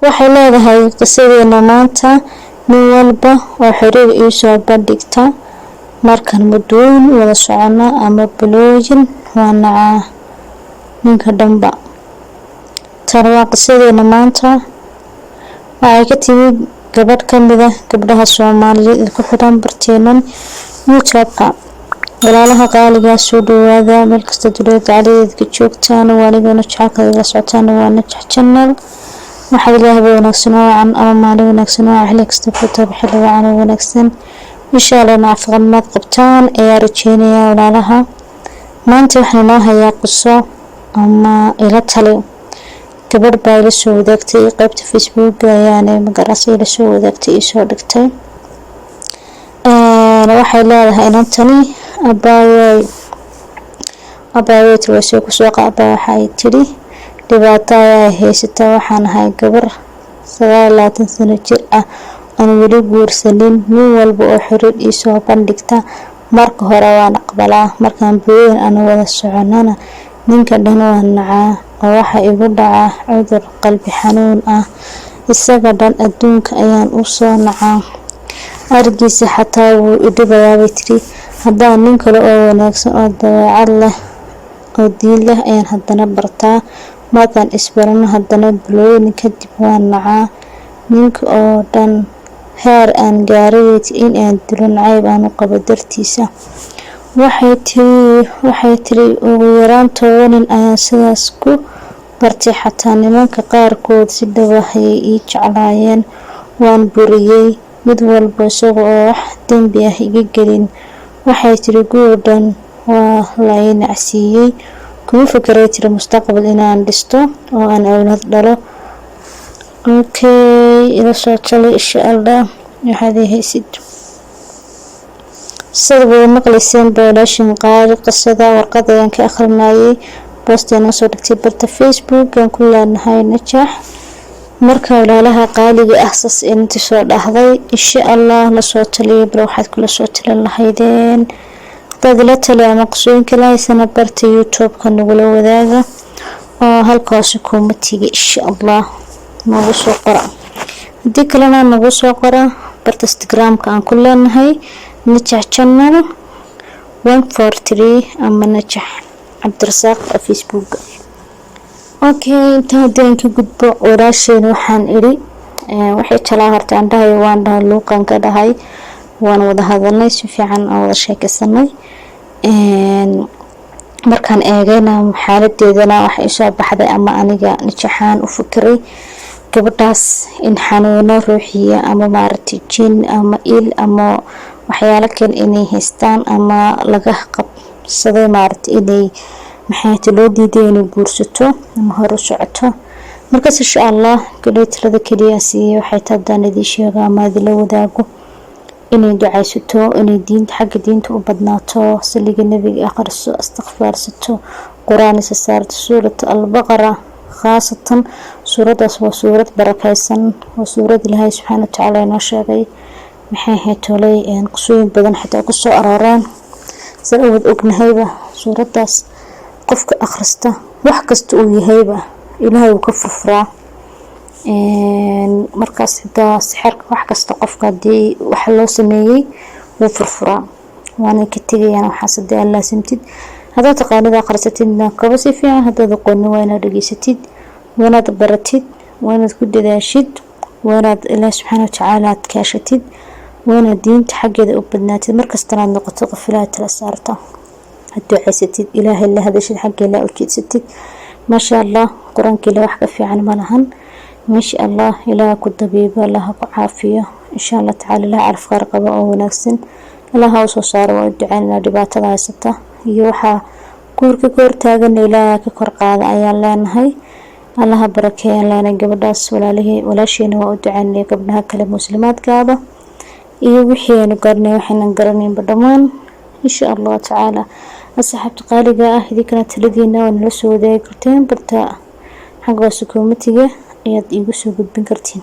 Waxay leedahay qisadeena maanta: nin walba oo xiriir iisoo bandhigta, markaan muddooyin wada socono ama bilooyin, waa nacaa ninka dhanba. Tan waa qisadeena maanta. Waxay ka timid gabadh ka mid ah gabdhaha Soomaaliyeed ee ku xidhan barteenan YouTube-ka. Walaalaha qaaligaa, soo dhawaada meel kasta dunida dacaladeed ka joogtaan. Waa aniguna jecelka la socotaan, waa Najax Channel. Waxaad ilaahba wanaagsan oo wacan ama maalin wanaagsan oo xilli kasta ku taab xilli wacan oo wanaagsan. Insha Allah caafimaad qabtaan ayaa rajeynaya. Walaalaha, maanta waxaan inoo hayaa qiso ama ila tali. Gabadh baa ila soo wadaagtay qeybta Facebook, ayaana magarasa ila soo wadaagtay, iisoo dhigtay. Waxay leedahay inantani: "Abaayoy, abaayoy," tiri, waa soo kusoo qaaba. Waxay tidhi: "Dhibaato ayaa haysata. Waxaan ahay gabar 29 sano jir ah aan weli guursanin. Nin walba oo xiriir iisoo bandhigta, marka hore waan aqbalaa. Markaan bilooyin aan wada soconana, ninka dhan waan nacaa oo waxa igu dhacaa cudur qalbi xanuun ah. Isaga dhan adduunka ayaan u soo nacaa, arigiisa xataa wuu i dhibayaa," bay tiri. "Haddaan nin kale oo wanaagsan oo dabeecad leh oo diin leh ayaan haddana bartaa. Markaan isbarano, haddana bilooyin kadib waan nacaa ninka oo dhan, heer aan gaaray in aan dilo nacayb aan u qabo dartiisa." Waxay tiri: "Ugu yaraan 10 nin ayaan sidaas ku bartay. Xataa nimanka qaarkood si dhab ah ayay ii jeclaayeen, waan buriyey mid walba isaga oo wax dembi ah iga gelin." Waxay tiri: "Guur dhan waa la i nacsiiyey. Kuma fikiray," tiri, "mustaqbal inaan dhisto oo aan awlaad dhalo." Okay, ila soo tali insha Allah waxaad haysid. Sida wada maqlayseen walaashin qaali, qisada warqad ayaan ka akhrinayay post noo soo dhigtay barta Facebook aan ku leenahay Najax. Marka walaalaha qaaliga ah, sas intii soo dhahday, insha Allah lasoo taliyo. Bal waxaad kula soo talin lahaydeen hadaad ila tali ama qisooyinka la haysana, barta YouTube-ka nagula wadaaga oo halkaasi comment-iga insha Allah noogu soo qora. Haddii kalena nagu soo qora barta Instagramka aan ku leenahay, Najax Channel 143 ama Najax Cabdirasaaq oo Facebook. Okay, inta haddii aan ka gudbo, walaasheen waxaan idhi waxay talaa horta aan dhahay, waan dhahay, luuqan ka dhahay. Waan wada hadalnay, si fiican aan wada sheekeysanay. Markaan eegayna xaaladeedana, waxa isoo baxday ama aniga Najaxaan u fikiray gabadhaas in xanuuno ruuxiya ama maaragtay jin ama il ama waxyaalo kale inay haystaan ama laga qabsaday, maaragtay, inay maxayta loo diiday inay guursato ama hor u socoto. Markaas insha Allah galey talada keliya siiyey waxay tahay, haddaan idiin sheego ama idinla wadaago, inay ducaysato, inay diinta, xagga diinta u badnaato, saliga Nebiga akhriso, istikfaarsato, Qur-aan isa saarto, Suurat Albaqara khaasatan. Suuradaas waa suurad barakeysan, waa suurad Ilaahay subxaana watacaala inoo sheegay, maxay ahayd tolay, qisooyin badan xitaa kusoo arooreen. Saan awad ognahayba, suuradaas qofka akhrista, wax kasta uu yahayba, Ilaahay wuu ka furfuraa. Markaas xitaa sixirka, wax kasta qofka hadii wax loo sameeyey, wuu furfuraa, waana ka tegayaan waxaas hadii aad laasimtid. Haddaad taqaanid akhrisatidna kaba si fiican. Haddaad aqoonin, waa inaad dhegeysatid, waa inaad baratid, waa inaad ku dadaashid, waa inaad Ilaah subxaana watacaala aad kaashatid, waa inaad diinta xaggeeda u badnaatid. Markastana aad noqoto qof Ilaahay tala saarta, aad duceysatid, Ilaahay la hadashid, xagga Ilaah u jeedsatid. Maasha Allah, Qur-aanka Ilaah wax ka fiican ma lahan. Maasha Allah, Ilaah ku dabiibo, Allah ku caafiyo insha Allah tacaala. Ilaah calaf khayr qabo oo wanaagsan Ilaah ha usoo saaro, waa u duceynaa. Dhibaatada haysata iyo waxaa guurka ka hortaagana Ilaah ka kor qaada ayaan leenahay. Allaha barakeeyaan leenahay gabadhaas walaalihii. Walaasheena waa u duceynaya, gabdhaha kale muslimaadkaaba iyo wixii aynu garanay, waxaynan garanaynba dhammaan insha Allah tacaala. Asxaabta qaaliga ah, idinkana taladiina waa nala soo wadaagi karteen. Barta xagga hoose comment-iga ayaad iigu soo gudbin kartiin.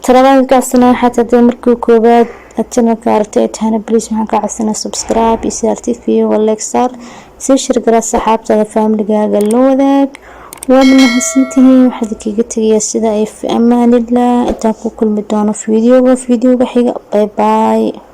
Talabaad ka codsana waxaa tahay, markii koowaad aad channelka aragtay ay tahana, please waxaan ka codsanaa subscribe iyo saartid video, like saar, sii share gara, saxaabtada, familigaaga la wadaag. Waad mahadsantihiin. Waxaad kaga tegayaa sida ay fi amaanillah. Intaan ku kulmi doono videoga xiga. Bye bye.